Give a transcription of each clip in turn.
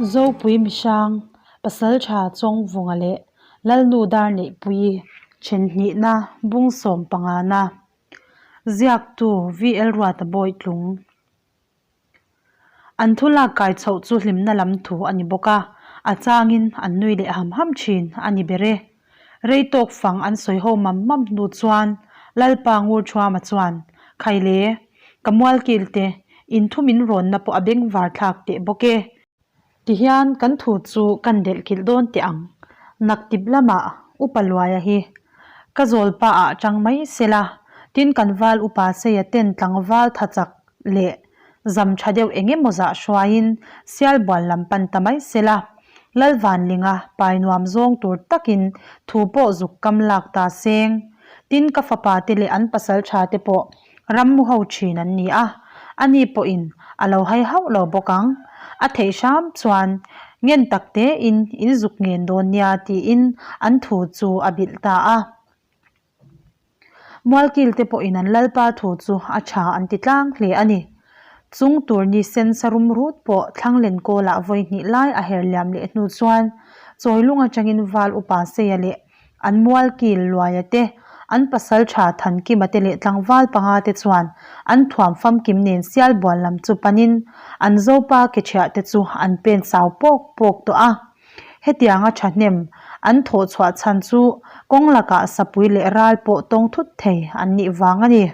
Zopui Mihrang, Pasaltha Chawngvunga leh Lalnu Darneihpuii thenhnihna bung sawm pangana ziaktu VL Ruata Bawitlung. An thu lak kai chhoh chu hlimna lam thu a ni bawk a, a changin an nui leh ham ham thin a ni ber e. Rei tawk fang an sawi ho mam mam hnu chuan Lalpa Ngurthuama chuan, Khaile, ka mualkil te, in thu min rawnna pawh a bengvar thlak teh bawk e. Tihian kan thu chu kan delh kilh dawn teh ang. Naktip lamah Upa Luaia hi ka zawlpa ah tang mai sela, tin kan val upa Seia ten tlangval tha chak leh zam tha deuh eng emaw zah hruaiin Sialbual lam pan ta mai sela, Lalvanlinga pai nuam zawng tur takin thu pawh zuk kam lak ta seng. Tin ka fapa te leh an pasal tha te pawh ram mu ho thin an ni a, ani pawhin a lo hai hauh lo bawk ang. A theih hram chuan ngen tak tein in zuk ngen dawn nia tiin an thu chu a bilh ta a. Mualkil te pawhin an lalpa thu chu a tha an ti tlang hle a ni. Chung tur ni sen sarum rut pawh Thlanglen kawlah vawi hnih lai a her liam leh hnu chuan Chawilung atangin Val Upa Seia leh an Mualkil Luaia te, an pasal tha Thankima te leh tlangval panga te chuan an thuam famkim nen Sialbual lam chu panin an Zopa ke thiah te chu an pen sau pawk pawk tawh a. Hetianga thahnem an thawh chhuah chhan chu kawng lakah sapui leh ral pawh tawng thut thei an nih vang a ni.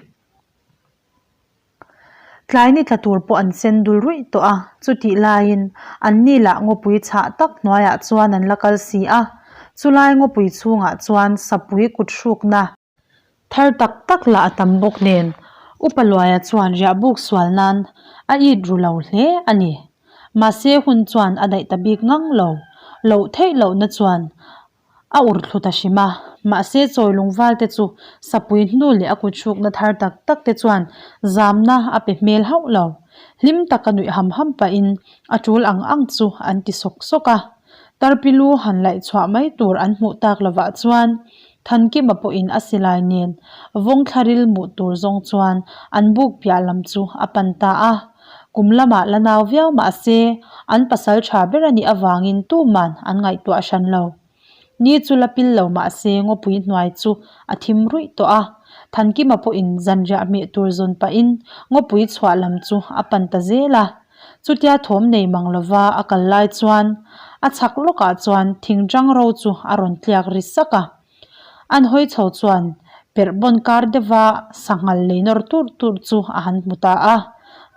Tlai ni tla tur pawh an sen dul ruih tawh a, chutih laiin an ni lah ngawpui chhah tak hnuaiah chuan an la kal si a, chulai ngawpui chhungah chuan sapui kut hrukna, Thar tak tak lah a tam bawk nen, Upa Luaia chuan riah buk sual nan a it ru lo hle a ni. Mahse hun chuan a daih ta bik ngang lo, loh theih lohna chuan a ur thlu ta hrim a. Mahse chawi lungval te chu sapui hnu leh a kut hrukna thar tak tak te chuan zamna a pe hmel hauh lo. Hlim taka nuih ham ham pahin a tul ang ang chu an ti sawk sawk a. Tarpilu han laih chhuah mai tur an hmuh tak lovah chuan Thankima pawhin a silai nen vawng thlaril muh tur zawng chuan an buk piah lam chu a pan ta a. Kum lamah la nau viau mah se an pasal tha ber a nih avangin tuman an ngaihtuah hran lo. Ni chu la pil lo mah se ngawpui hnuai chu a thim ruih tawh a. Thankima pawhin zanriah hmeh tur zawn pahin ngawpui chhuah lam chu a pan ta zel a. Chutia thawm nei mang lova a kal lai chuan a chhak lawkah chuan thing tang ro chu a rawn tliak ri sak a. An hawi chho chuan perh bawn kar deuha sanghal lei nawr tur tur chu a han hmu ta a.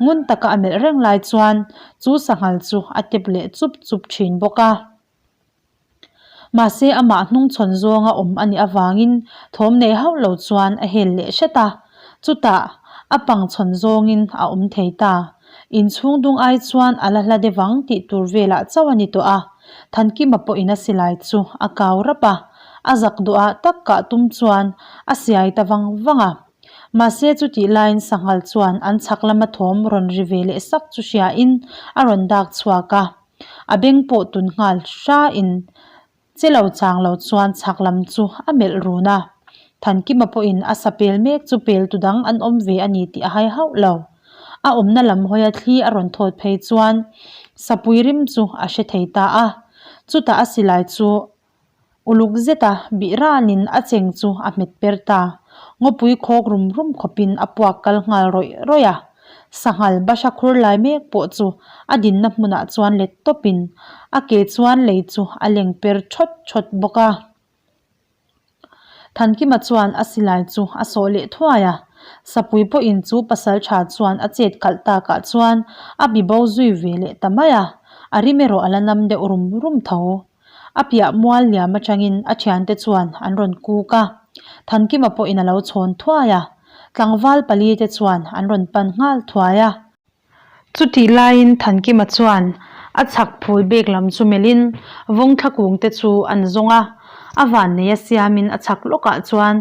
Ngun taka a melh reng lai chuan chu sanghal chu a tep leh chup chup thin bawk a. Mahse amah hnungchhawn zawnga awm a nih avangin thawm nei hauh lo chuan a hel leh hret a, chutah a pangchhawn zawngin a awm thei ta. Inchhung dung ai chuan a la hla deuh ang tih tur velah chauh a ni tawh a, Thankima pawhin a silai chu a kau rap a, a zak duhah tak kah tum chuan a siai ta vang vang a. Mahse chutih laiin sanghal chuan an chhak lama thawm rawn ri ve leh sak chu hriain a rawn dak chhuak a. A beng pawh tun nghal hrain che lo chang lo chuan chhak lam chu a melh run a. Thankima pawhin a sa pel mek chu pel tu dang an awm ve a ni tih a hai hauh lo. A awmna lam hawia thli a rawn thawt phei chuan sapui rim chu a hre thei ta a. Chutah a silai chu Uluk zeta bih ranin a cheng chu a hmet per ta. Ngawpui khawk rum rum khawpin a puak kal nghal rawih rawih a. Sanghal bahra khur lai mek pawh chu a dinna hmunah chuan let tawpin a ke chuan lei chu a leng per thawt thawt bawk a. Thankima chuan a silai chu a sawh leh thuai a. Sapui pawhin chu pasal tha chuan a chet kalh takah chuan a bibo zui ve leh ta mai a. A rim erawh a la nam deuh rum rum tho. A piah mual liam atangin a thiante chuan an rawn kuk a, Thankima pawhin a lo chhawn thuai a, tlangval pali te chuan an rawn pan nghal thuai a. Chutih laiin Thankima chuan a chhak phul bek lam chu melhin vawngthla kung te chu an zawng a, a vannei a siamin a chhak lawkah chuan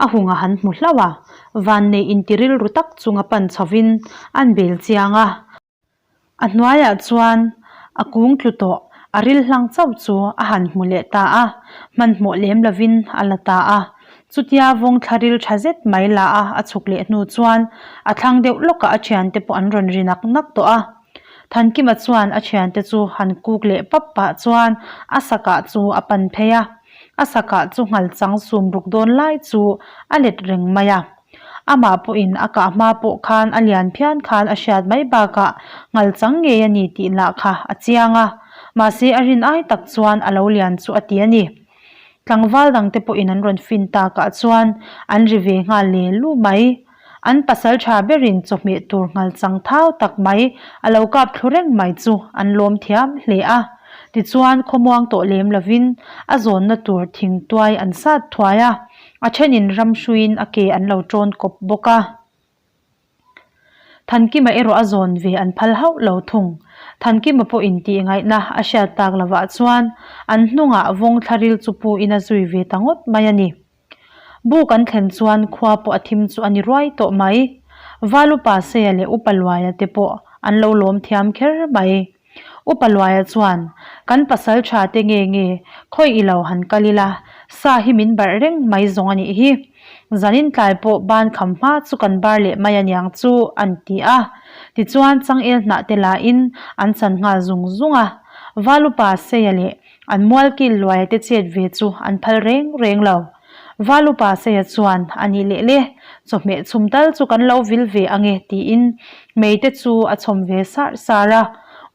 a hung a han hmu hlauh a, vannei inti rilru tak chunga pan chhovin an bel chiang a. A hnuaiah chuan a kung tlu tawh a ril hlang chauh chu a han hmu leh ta a, hmanhmawh lem lovin a la ta a. Chutia vawng thla ril tha zet mai la a a chhuk leh hnu chuan a thlang deuh lawkah a thiante pawh an rawn ri nak nak tawh a. Thankima chuan a thiante chu han kuk leh pap pah chuan a sakah chu a pan phei a, a sakah chu nghal chang sum ruk dawn lai chu a let reng mai a. Amah pawhin a kah hma pawh khan a lian phian khan a hriat mai bakah nghal chang ngei a ni tih lah kha a chiang a, mahse a rin ai tak chuan a lo lian chu a ti a ni. Tlangval dangte pawhin an rawn fin takah chuan an ri ve nghal le lu mai. An pasal tha berin chawhmeh tur nghal chang thau tak mai a lo kap thlu reng mai chu an lawm thiam hle a. Tichuan khawmuang tawh lem lovin a zawnna tur thingtuai an sat thuai a, a thenin ram hruiin a ke an lo tawn kawp bawk a. Thankima erawh a zawn ve an phal hauh lo thung. Thankima pawhin tih ngaihna a hriat tak lovah chuan an hnungah vawng thlaril chu pu in a zui ve ta ngawt mai a ni. Buk an thlen chuan khua pawh a thim chu a ni ruai tawh mai. Val Upa Seia leh Upa Luaia te pawh an lo lawm thiam kher mai. Upa Luaia chuan, Kan pasal tha te nge nge, khawi i lo han kal ila, sa hi min barh reng mai zawng a nih hi. Zanin tlai pawh ban kham hma chu kan bar leh mai aniang chu, an ti a. Tichuan changel hnah te lahin an chan nghal zung zung a. Val Upa Seia leh An mualkil luaia te chet ve chu an phal reng reng lo. Val upa Seia chuan, A nih leh le, chawhmeh chhum tal chu kan lo vil ve ang e, tiin mei te chu a chhawm ve sar sar a.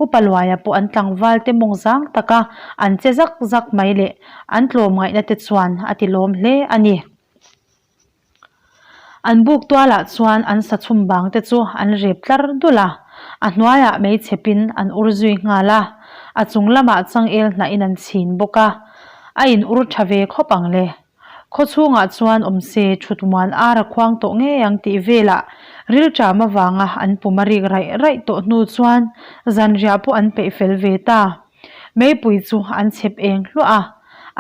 Upa luaia pawh an tlangval te mawng zang taka an che zak zak mai leh an tlawmngaihna te chuan a ti lawm hle a ni. An buk tualah chuan an sa chhum bang te chu an rep tlar dul a, a hnuaiah mei chhepin an ur zui nghal a, a chung lamah changel hnahin an chhin bawk a, a in ur tha ve khawp ang le. Khaw chhungah chuan awm se thut muan ar a khuang tawh ngei ang tih velah rilṭam avanga an pum a rik raih raih tawh hnu chuan zanriah pawh an peih fel ve ta. Meipui chu an chhep eng hluah a,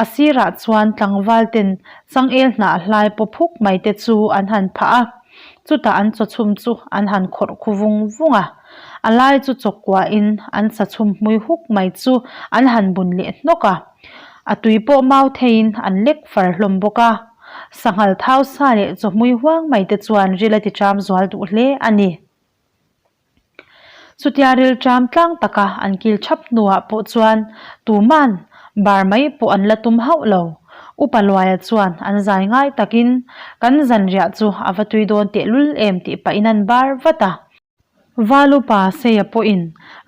a sirah chuan tlangval ten changel hnah hlai paw phuk mai te chu an han phah a, chutah an chawchhum chu an han khawrh khu vung vung a, a lai chu chawkkuahin an sachhum hmui huk mai chu an han bun leh hnawk a, a tui pawh mau theiin an lek far hlawm bawk a, sanghal thau sa leh chawhmui huang mai te chuan ril a ti ṭam zual duh hle a ni. Chutia rilṭam tlang taka an kil ṭhap hnuah pawh chuan tuman bar mai pawh an la tum hauh lo. Upa Luaia chuan an zai ngai takin kan zanriah chu a va tui dawn tehlul em tih pahin an bar vat a. Val upa Seia pawhin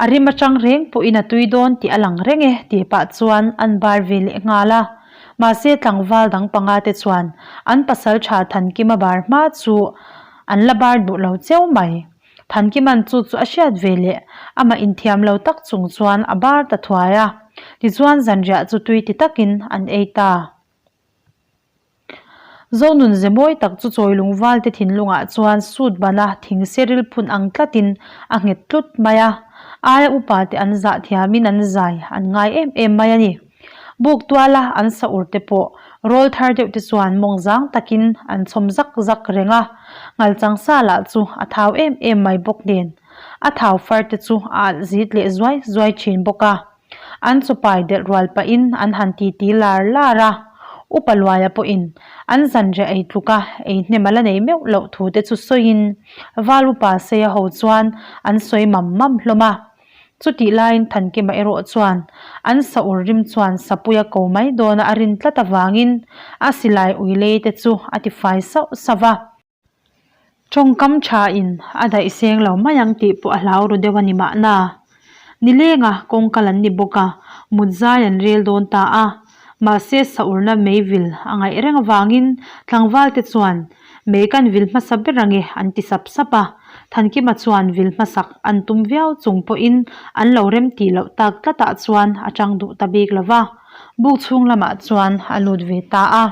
a rim aṭang reng pawhin a tui dawn tih a lang reng e tih pah chuan an bar ve leh nghal a. Mahse tlangval dang panga te chuan an pasalṭha Thankima bar hma chu an la bar duh lo cheu mai. Thankiman chu chu a hriat ve leh amah inthiam lo tak chung chuan a bar ta thuai a, tichuan zanriah chu tui ti takin an ei ta. Zonun ze mawi tak chu chawilung valte thinlungah chuan sut bana thing seril phun ang tlatin a nghet tlut mai a, aia upate an zah thiamin an zai an ngai em em mai a ni. Buk tuala an sa ur te pawh rawl thar deuh te chuan mawng zang takin an chhawm zak zak reng a, ngalchang sa lah chu a thau em em mai bawk nen a thau far te chu a alh zit leh zuai zuai thin bawk a. An chawpai delh rual pahin an han titi lar lar a, Upa Luaia pawhin an zanriah ei tluka ei hnem a la nei meuh loh thu te chu sawiin Val Upa Seia ho chuan an sawi mam mam hlawm a. Chutih laiin Thankima erawh chuan an sa ur rim chuan Sapuia ko mai dawna a rin tlat avangin a silai ui lei te chu a ti fai sauh sauh va. Tawngkam thain a daih seng lo mai ang tih pawh a hlau ru deuh a ni mahna. Nilenga kawng kal an ni bawk a, mut zai an rel dawn ta a. Mahse sa urna mei vil a ngaih reng avangin tlangval te chuan mei kan vil hmasa ber ange an ti sap sap a, Thankima chuan vil hmasak an tum viau chung pawhin an lo rem tih loh tak tlatah chuan a tang duh ta bik lo va, buk chhung lamah chuan a lut ve ta a.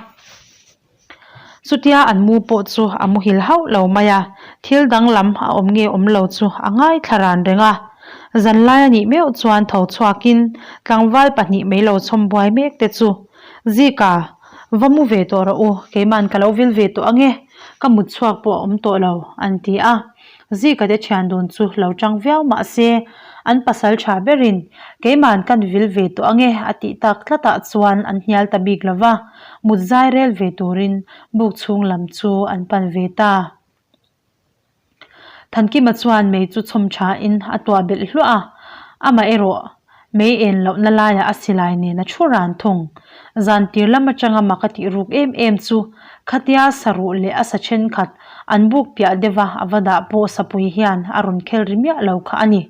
Chutia an mu pawh chu a muhil hauh lo mai a, thil danglam a awm nge awm lo chu a ngaithla ran reng a. Zanlai a nih meuh chuan tho chhuakin tlangval pahnih mai lo chhawm buai mek te chu, Zika, va mu ve tawh rawh u, keiman ka lo vil ve tawh ange, ka mut chhuak pawh a awm tawh lo, an ti a. Zika te thian dun chu lo tang viau mah se, an pasal tha berin, Keiman kan vil ve tawh ange a tih tak tlatah chuan an hnial ta bik lo va, mut zai rel ve turin buk chhung lam chu an pan ve ta. Thankima chuan mei chu chhawm thain a tuah belh hluah a. Amah erawh mei en lohna laiah a silai nen a thu ran thung. Zan tir lam atanga mak a tih ruk em em chu khatia saruh leh a sa thenkhat an buk piah deuha a va dah pawh sapui hian a rawn khel ri miah lo kha a ni.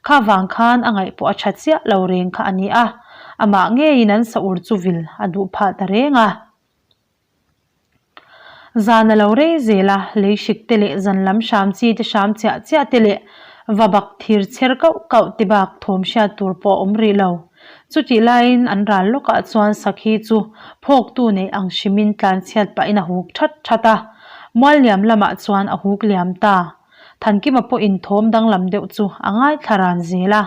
Kha vang khan a ngaih pawh a tha chiah lo reng kha a ni a, amah ngeiin an sa ur chu vil a duh phah ta reng a. Zan a lo rei zel a, lei hrik te leh zan lam hram chi te hram chiah chiah te leh va bak thir chher kauh kauh te bak thawm hriat tur pawh a awm rih lo. Chutih laiin an ral lawkah chuan sakhi chu phawktu neih ang hrimin tlanchhiat pahin a huk that that a, mualliam lamah chuan a huk liam ta. Thankima pawhin thawm danglam deuh chu a ngaithla ran zel a,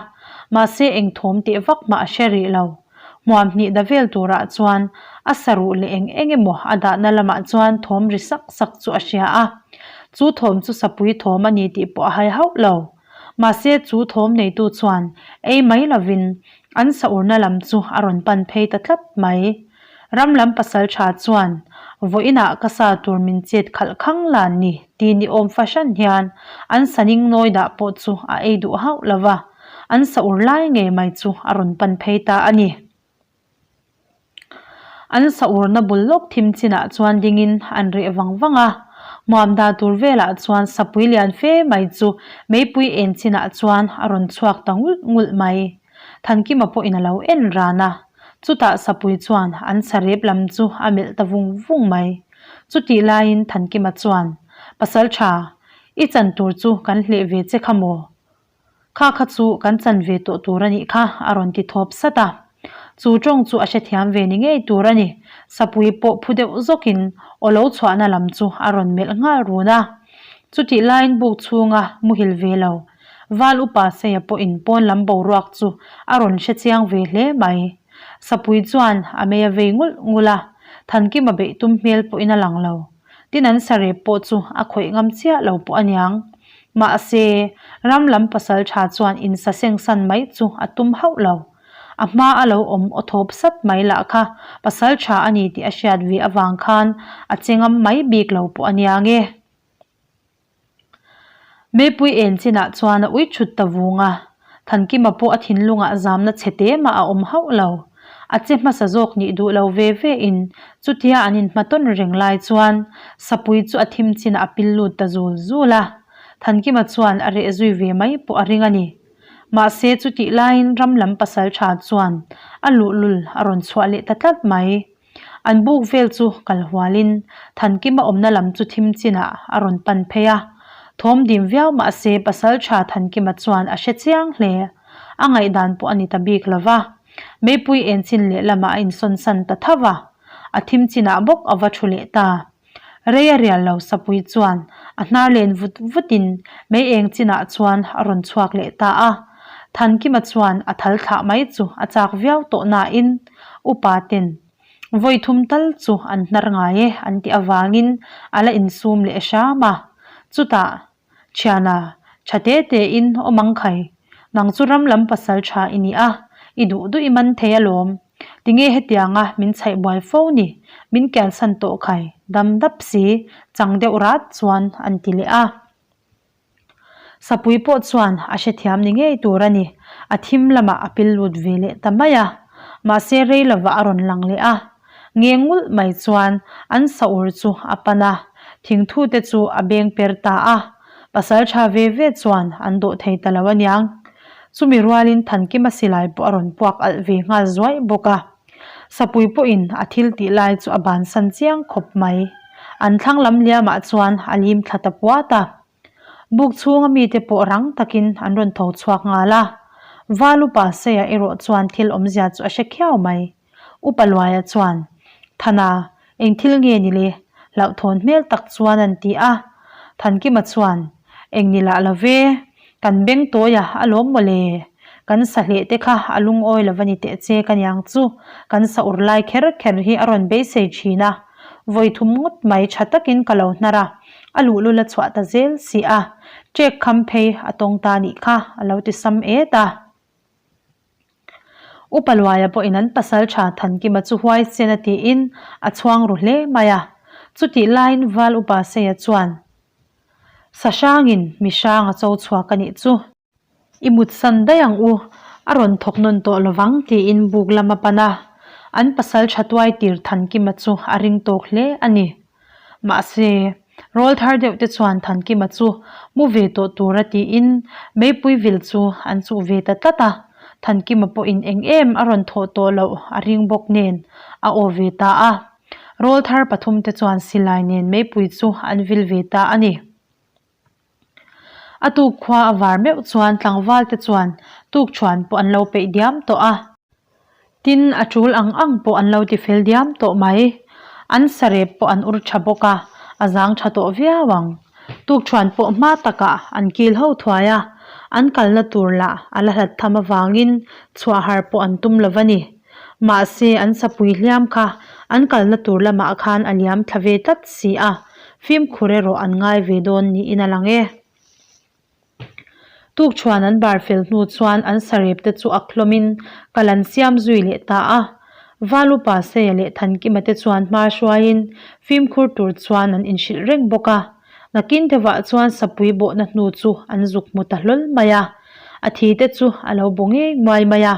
mahse eng thawm teh vak mah a hre rih lo. Hmuam hnih da vel turah chuan a saruh leh eng eng emaw a dahna lamah chuan thawm ri sak sak chu a hria a, chu thawm chu sapui thawm a ni tih pawh a hai hauh lo. Mahse chu thawm neitu chuan ei mai lovin an saurna lam chu a rawn pan phei ta tlat mai. Ram lam pasal tha chuan, Vawiinah ka sa tur min chet khalh khang lan ni ti ni awm fahran hian an saning nawi dah pawh chu a ei duh hauh lo va, an sa ur lai ngei mai chu a rawn pan phei ta a ni. An sa urna bul lawk thim chinah chuan dingin an reh vang vang a, hmuam dah tur velah chuan sapui lian fe mai chu meipui en chinah chuan a rawn chhuak ta ngulh ngulh mai. Thankima pawhin a lo en ran a, chutah sapui chuan an sarep lam chu a melh ta vung vung mai. Chutih laiin Thankima chuan, Pasaltha, i chan tur chu kan hleh ve che kha maw? Kha kha chu kan chan ve tawh tur a nih kha, a rawn ti thawp sat a. Chu tawng chu a hrethiam ve ni ngei tur a ni. Sapui pawh phu deuh zawkin aw lo chhuahna lam chu a rawn melh nghal run a. Chutih laiin buk chhunga muhil ve lo Val upa Seia pawhin pawn lam boruak chu a rawn hre chiang ve hle mai. Sapui chuan a mei a vei ngulh ngulh a, Thankima beih tum hmel pawhin a lang lo. Tin an sarep pawh chu a khawih ngam chiah lo pawh aniang. Mahse, ram lam pasal tha chuan insaseng san mai chu a tum hauh lo. A hma a lo awm aw thawp sat mai lah kha pasal tha a ni tih a hriat ve avang khan a che ngam mai bik lo pawh aniang e. Meipui en chinah chuan a ui thut ta vung a, Thankima pawh a thinlungah zamna chhe te mah a awm hauh lo. A che hmasa zawk nih duh lo ve ve in chutia an inhmatawn reng lai chuan Sapui chu a thim chinah a pil lut ta zul zul a, Thankima chuan a reh zui ve mai pawh a ring a ni. Mahse chutih laiin ram lam pasal tha chuan a luhlul a rawn chhuah leh ta tlat mai. An buk vel chu kal hualin Thankima awmna lam chu thim chinah a rawn pan phei a. Thawm dim viau mah se Pasaltha Thankima chuan a hre chiang hle. A ngaihdan pawh a ni ta bik lo va. Meipui en chin lehlamah a insawn san ta tho va. A thim chinah bawk a va thu leh ta. Rei a rial lo Sapui chuan a hnar len vut vutin mei eng chinah chuan a rawn chhuak leh ta a. Thankima chuan a thal thlah mai chu a chak viau tawh nain upa ten vawi thum tal chu an hnar ngai e an tih avangin a la insum leh hram a. Chutah Thiana, tha te te in awm ang khai. Nang chu ram lam pasal tha i ni a, i duh duh i man thei alawm. Tinge hetianga min chhaih buai fo ni, min kiansan tawh khai, dam dap si, chang deuh rat chuan an ti leh a. Sapui pawh chuan a hrethiam ni ngei tur a ni, a thim lamah a pil lut ve leh ta mai a. Mahse rei lovah a rawn lang leh a. Nge ngulh mai chuan an saur chu a pan a, thingthu te chu a beng per ta a. Pasal tha ve ve chuan an dawh thei ta lo aniang. Chumi rualin Thankima silai pawh a rawn puak alh ve nghal zuaih bawk a. Sapui pawhin a thil tih lai chu a bansan chiang khawp mai. An thlang lam liamah chuan a lim thla ta puat a. Buk chhunga mite pawh rang takin an rawn tho chhuak nghal a. Val upa Seia erawh chuan thil awmzia chu a hre khiau mai. Upa Luaia chuan, Thana, eng thil nge ni le? Hlauhthawn hmel tak chuan an ti a. Thankima chuan, Eng ni lah lo ve, kan beng tawi a, a lawm maw le? Kan sa hleh te kha a lungawi lo va ni teh che ka niang chu, kan sa ur lai kher kher hi a rawn beisei thin a. Vawi thum ngawt mai tha takin ka lo hnar a, a luhlul a chhuah ta zel si a, ṭek kham phei a tawng ta nih kha, a lo ti sam et a. Upa Luaia pawhin an pasal tha Thankima chu huaisen a tiin a chhuang ru hle mai a. Chutih laiin Val Upa Seia chuan, Sa hrangin mi hrang a cho chhuak a nih chu. I mutsan daih ang u. A rawn thawk nawn tawh lovang tiin buk lam a pan a, an pasal tha tuai tir Thankima chu a ring tawk hle a ni. Mahse, rawl thar deuh te chuan Thankima chu mu ve tawh tura tiin meipui vil chu an chuh ve ta tlat a, Thankima pawhin eng em a rawn thawh tawh loh a ring bawk nen a aw ve ta a. Rawl thar pathumte chuan silai nen meipui chu an vil ve ta a ni. A tuk khua a var meuh chuan tlangval te chuan tukṭhuan pawh an lo peih diam tawh a. Tin, a ṭul ang ang pawh an lo ti fel diam tawh mai. An sarep pawh an ur ṭha bawk a, a zang ṭha tawh viau ang. Tukṭhuan pawh hma takah an kil ho thuai a, an kalna tur lah a la hlat tham avangin chhuah har pawh an tum lo va ni. Mahse, an sapui hliam kha an kalna tur lamah khan a liam thla ve tlat si a. Fimkhur erawh an ngai ve dawn niin a lang e. Tukchhuan an bar fel hnu chuan an sarep te chu a hlawmin kal an siam zui leh ta a. Valupa Seia leh Thankima te chuan hma hruaiin fimkhur tur chuan an inhrilh reng bawk a. Nakin deuhah chuan sapui bawhna hnu chu an zuk hmu ta hlawl mai a. A thi te chu a lo baw ngei muai mai a.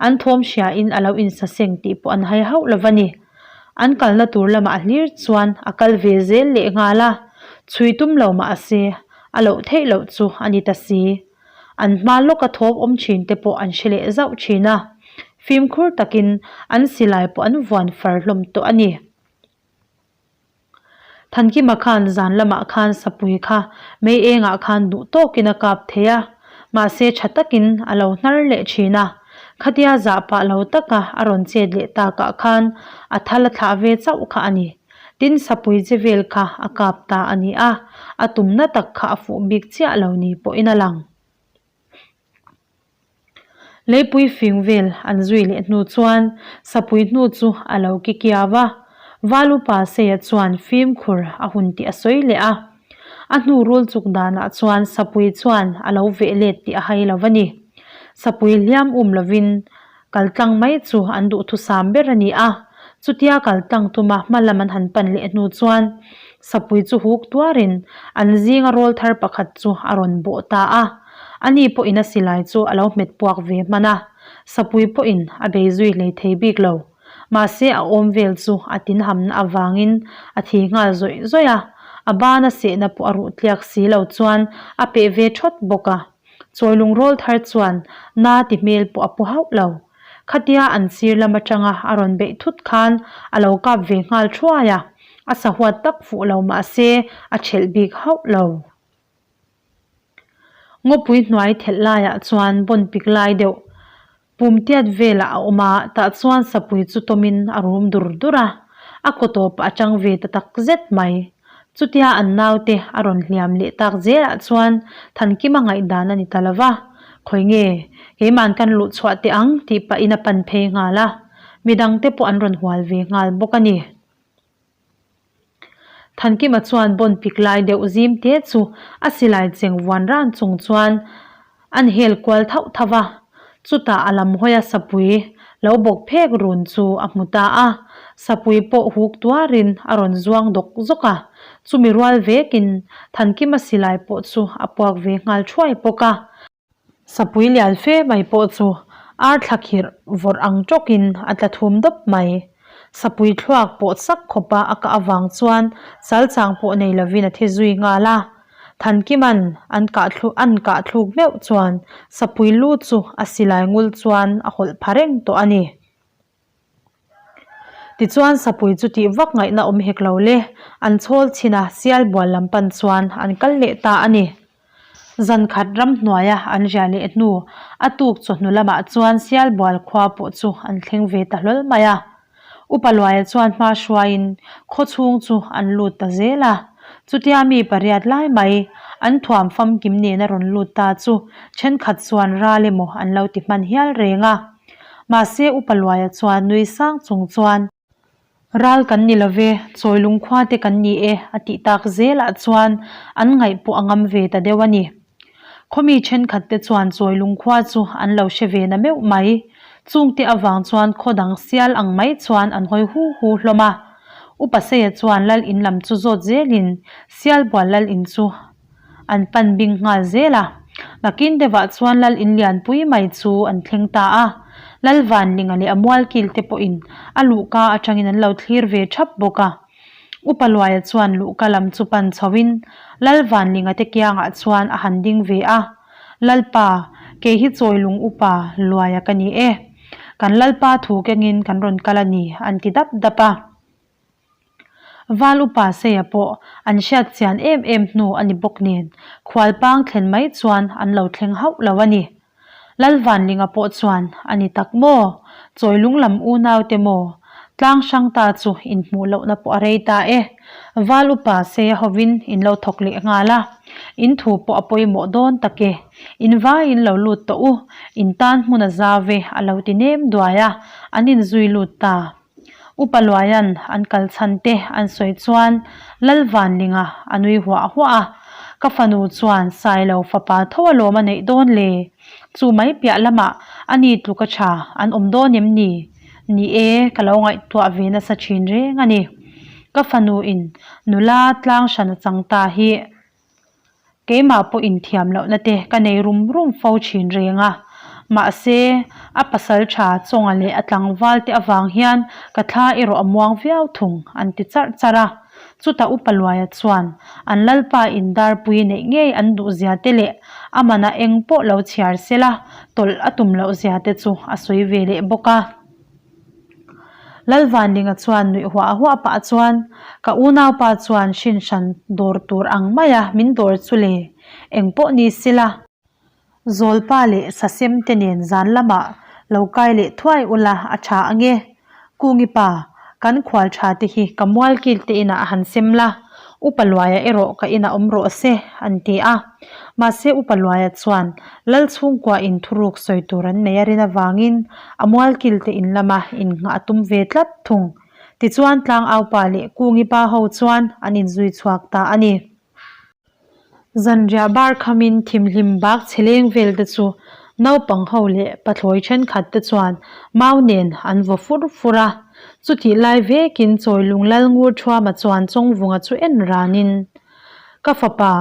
An thawm hriain a lo insaseng tih pawh an hai hauh lo va ni. An kalna tur lamah hlir chuan a kal ve zel leh nghal a, chhui tum lo mah se a loh theih loh chu a ni ta si. An hma lawka thawm awm thin te pawh an hre leh zauh thin a, fimkhur takin an silai pawh an vuan far hlawm tawh a ni. Thankima khan zan lamah khan sapui kha mei engah khan duh tawkin a kap thei a, mahse tha takin a lo hnar leh thin a. Khatia zah pah lo taka a rawn chet leh takah khan a thal a thlah ve chauh kha a ni. Tin sapui che vel kha a kap ta a ni a, a tumna tak kha a fuh bik chiah lo ni pawhin a lang. Leipui fing vel an zui leh hnu chuan sapui hnu chu a lo ki kiau a, Valupa Seia chuan fimkhur a hun tih a sawi leh a. A hnu rul chuk danah chuan sapui chuan a lo veh let tih a hai lo va ni. Sapui hliam um lovin kal tlang mai chu an duhthusam ber a ni a, chutia kal tlang tuma hma lam an han pan leh hnu chuan sapui chu huk tuarin an zinga rawl thar pakhat chu a rawn bawh ta a. Ani pawhin a silai chu a lo hmet puak ve hman a, sapui pawhin a bei zui hlei thei bik lo. Mahse a awm vel chu a tin hamna avangin a thi nghal zawih zawih a, a bana sehna pawh a ruh tliak si lo chuan a peh ve thawt bawk a. Chawi lungrawl thar chuan na ti hmel pawh a pu hauh lo. Khatia an sir lam atanga a rawn beih thut khan a lo kap ve nghal thuai a, a sahuat tak fuh lo mahse a thelh bik hauh lo. Ngawpui hnuai thelh laiah chuan bawn pik lai deuh pum tiat velah a awm a, tah chuan sapui chu tawmin a rum dur dur a, a kaw tawp a tang ve ta tak zet mai. Chutia an naute a rawn hliam leh tak zelah chuan Thankima ngaihdan a ni ta lo va, Khawi nge, keima'n kan luh chhuah teh ang tih pahin a pan phei nghal a, midangte pawh an rawn hual ve nghal bawk a ni. Thankima chuan bawn pik lai deuh zim te chu a silai cheng vuan ran chung chuan an hel kual thauh thauh a, chutah a lam hawia sapui lo bawk phek run chu a hmu ta a, sapui pawh huk tuarin a rawn zuang dawk zawk a, chumi rual vekin Thankima silai pawh chu a puak ve nghal thuai bawk a. Sapui lian fe mai pawh chu ar thla khirh vawrh ang tawkin a tla thum dawp mai. Sapui thluak pawh sak khawpa a kah avang chuan chalchang pawh nei lovin a thi zui nghal a. Thankiman an kah thlu an kah thluk meuh chuan sapui lu chu a silai ngul chuan a hawlh pha reng tawh a ni. Tichuan sapui chu tih vak ngaihna awm hek lo le, an chhawl chhin a, sial bual lam pan chuan an kal leh ta a ni. Zan khat ramhnuaia an riah leh hnu a tuk chawhnu lamah chuan sial bual khua pawh chu an thleng ve ta hlawl mai a. Upa Luaia chuan hma hruaiin khaw chhung chu an lut ta zel a. Chutia mi pariat lai mai an thuam famkim nena rawn lut ta chu thenkhat chuan ral emaw an lo ti hman hial reng a. Mahse Upa Luaia chuan nui sang chung chuan, Ral kan ni love, chawi lungkhua te kan ni e a tih tak zelah chuan an ngaih pawh a ngam ve ta deuh a ni. Khawmi thenkhat te chuan chawi lungkhua chu an lo hre ve na meuh mai. Chungte avang chuan khaw dang sial ang mai chuan an hawi hu hu hlawm a. Upa Seia chuan lal in lam chu zawt zelin Sialbual lal in chu an pan bing nghal zel a. Nakin deuhah chuan Lal in lianpui mai chu an thleng ta a. Lal Vanlinga leh a mualkil te pawhin a luhka atangin an lo thlir ve thap bawk a. Upa Luaia chuan luhka lam chu pan chhoin Lal Vanlinga te kiangah chuan a han ding ve a. Lalpa, kei hi Chawilung Upa Luaia ka ni e. Kan Lalpa thu kengin kan rawn kal a ni, an ti dap dap a. Val upa Seia pawh an hriat chian em em hnu a ni bawk nen, khualpang thlen mai chuan an lo thleng hauh lo a ni. Lalvanlinga pawh chuan, A ni tak maw? Chawilung lam unau te maw? Tlang hrang ta chu inhmuh lohna pawh a rei ta e. Val upa Seia hovin in lo thawk leh nghal a, in thu pawh a pawimawh dawn tak e. In vaiin lo lut tawh u, in tan hmun a zau e a lo ti nem duai a, an inzui lut ta. Upa Luaian an kal chhan te an sawi chuan Lalvanlinga a nui huah huah a, Ka fanu chuan Sailo fapa tho alawm a neih dawn le? Chu mai piah lamah a ni tluk a tha an awm dawn em ni? Ni e, ka lo ngaihtuah ve nasa thin reng a ni. Ka fanu in nula tlang hran a chang ta hi. Keimah pawh inthiam lohna te ka nei rum rum fo thin reng a, mahse a pasal tha chawnga leh a tlangval te avang hian ka thla erawh a muang viau thung an ti charh charh a. Chutah Upa Luaia chuan an Lalpa indarpui neih ngei an duh zia te leh a mana eng pawh lo chhiar sela tawlh a tum loh zia te chu a sawi ve leh bawk a. Lalvanlinga chuan nuih huah huah pah chuan, Ka unaupa chuan hrin hran dawr tur ang maia min dawr chu le, eng pawh ni sela, Zawlpa leh Sasem te nen zan lamah lo kai leh thuai ula a tha ange. Kungi pa, kan khual tha te hi ka mualkil te inah han sem la, Upa Luaia erawh ka inah awm rawh se, an ti a. Mahse Upa Luaia chuan Lal chhungkua in thuruk sawi tur an nei a rin avangin a mualkil te in lama innghah a tum ve tlat thung. Tichuan Tlangaupa leh Kungi pa ho chuan an inzui chhuak ta a ni. Zanriah bar khamin thimhlim bak chhe leng vel te chu naupang ho leh pathlawi thenkhat te chuan mau nen an vaw fur fur a. Chutih lai vekin Chawilung Lal Ngur Thuama chuan Chawngvunga chu en ranin, Ka fapa,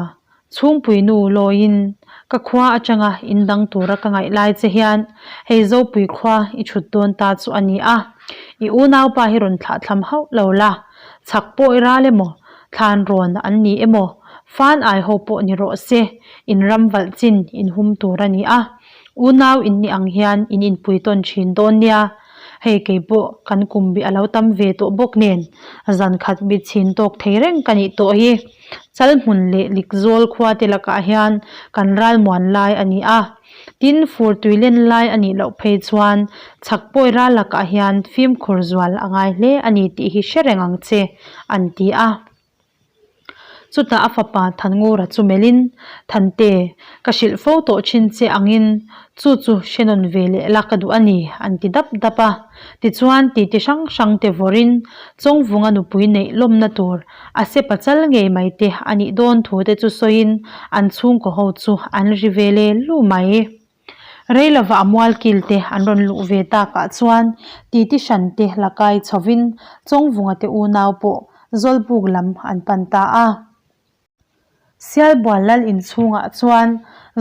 Chhungpui nu lawiin ka khua atanga in dang tura ka ngaih lai che hian hei Zopui khua i chhut dawn ta chu a ni a, i unaupa hi rawn thlah thlam hauh lo la, chhak pawh i ral emaw, thlan rawn an ni emaw, fan ai ho pawh ni rawh se, in ram valh chin in hum tur a ni a, unau in ni ang hian in inpui tawn thin dawn nia. Hei kei pawh kan kum bi a lo tam ve tawh bawk nen zan khat mit chhin tawk thei reng ka nih tawh hi. Chalhmun leh Likzawl khua te lakah hian kan ralmuan lai a ni a. Tin, fur tui len lai a nih loh phei chuan chhak pawi ral lakah hian fimkhur zual a ngai hle a ni tih hi hre reng ang che, an ti a. Chutah a fapa Thanngura chu melhin, Thante, ka hrilh fo tawh thin che angin chu chu hre nawn ve leh la ka duh a ni, an ti dap dap a. Tichuan, titi hrang hrang te vawrin Chawngvunga nupui neih lawmna tur a sepa chal ngei mai te a nih dawn thu te chu sawiin an chhungkaw ho chu an ri ve le lu mai. Rei lova a mualkil te an rawn luh ve takah chuan titi hran te la kai chhovin Chawngvunga te unau pawh Zawlbuk lam an pan ta a. Sialbual lal inchhungah chuan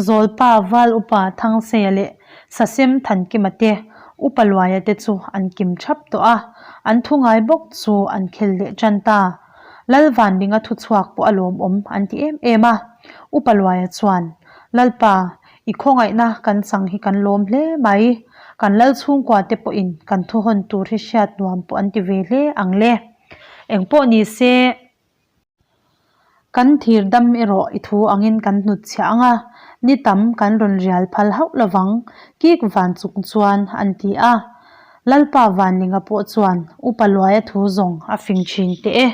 Zawlpa Val Upa Thangseia leh Sasem Thankima te Upa Luaia te chu an kim thap tawh a, an thu ngai bawk chu an khel leh tan ta. Lalvanlinga thuchhuak pawh a lawmawm an ti em em a. Upa Luaia chuan, Lalpa, I khawngaihna kan chang hi kan lawm hle mai. Kan lal chhungkua te pawhin kan thuhawn tur hi hriat nuam pawh an ti ve hle ang le. Engpawh ni se, kan thir dam erawh i thu angin kan hnut chhiah ang a, ni tam kan rawn rial phal hauh lovang, kik van chung chuan an ti a. Lalpa Vanlinga pawh chuan Upa Luaia thu zawng a fing thin teh e.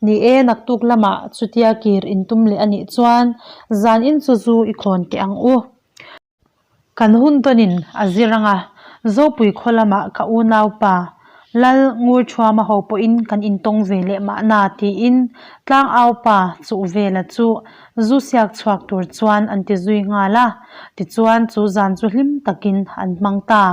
Ni e, naktuk lamah chutia kir intum leh a nih chuan zan in chu zu i khawn teh ang u. Kan hun tawnin a zir ang a, Zopui khaw lamah ka unaupa Lal Ngurthuama ho pawhin kan intawng ve leh mahna tiin Tlangaupa Chuhvela chu zu siak chhuak tur chuan an ti zui nghal a, tichuan chu zan chu hlim takin an hmang ta.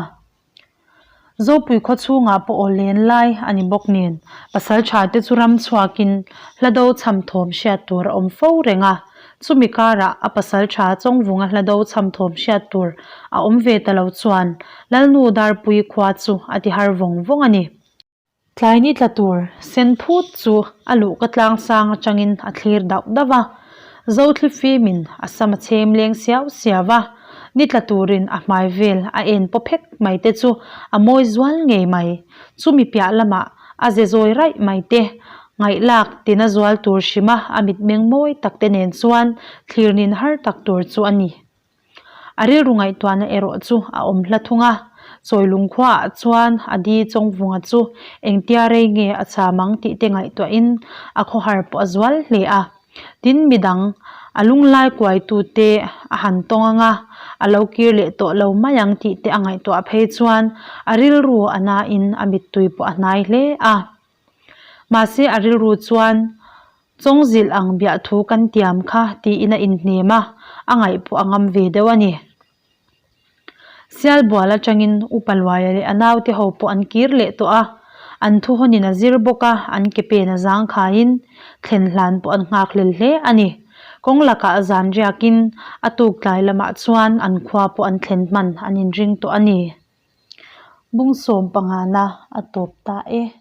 Zopui khaw chhungah pawh aw len lai a ni bawk nen, pasal tha te chu ram chhuakin hla do chham thawm hriat tur a awm fo reng a. Chumi karah a pasaltha Chawngvunga hlado chhamthawm hriat tur a awm ve ta lo chuan Lalnu Darpui khua chu a ti har vawng vawng a ni. Tlai ni tla tur sen phut chu a luhka tlang sang atangin a thlir dauh dauh a, Zothli fimin a sam a chhem leng siau siau a, ni tla turin a hmai vel a en paw phek mai te chu a mawi zual ngei mai. Chumi piah lamah a ze zawi raih mai te, ngaihlak tina zual tur hrima a mitmeng mawi tak te nen chuan thlir nin har tak tur chu a ni. A rilru ngaihtuahna erawh chu a awm hla thung a, Chawilung khuaah chuan a di Chawngvunga chu engtia rei nge a cham ang tih te ngaihtuahin a khawhar pawh a zual hle a. Tin midang a lunglai kuaitute a han tawng ang a, a lo kir leh tawh lo mai ang tih te a ngaihtuah phei chuan a rilru a nain a mittui pawh a hnai hle a. Mahse a rilru chuan Chawngzilh ang biahthu kan tiam kha tiin a inhnem a, a ngaih pawh a ngam ve deuh a ni. Sialbual atangin Upa Luaia leh a naute ho pawh an kir leh tawh a, an thuhawnin a zir bawk a, an ke pen a zangkhaiin thlen hlan pawh an nghakhlel hle a ni. Kawng lakah zan riakin a tuk tlai lamah chuan an khua pawh an thlen hman an inring tawh a ni. Bung sawm pangana a tawp ta e.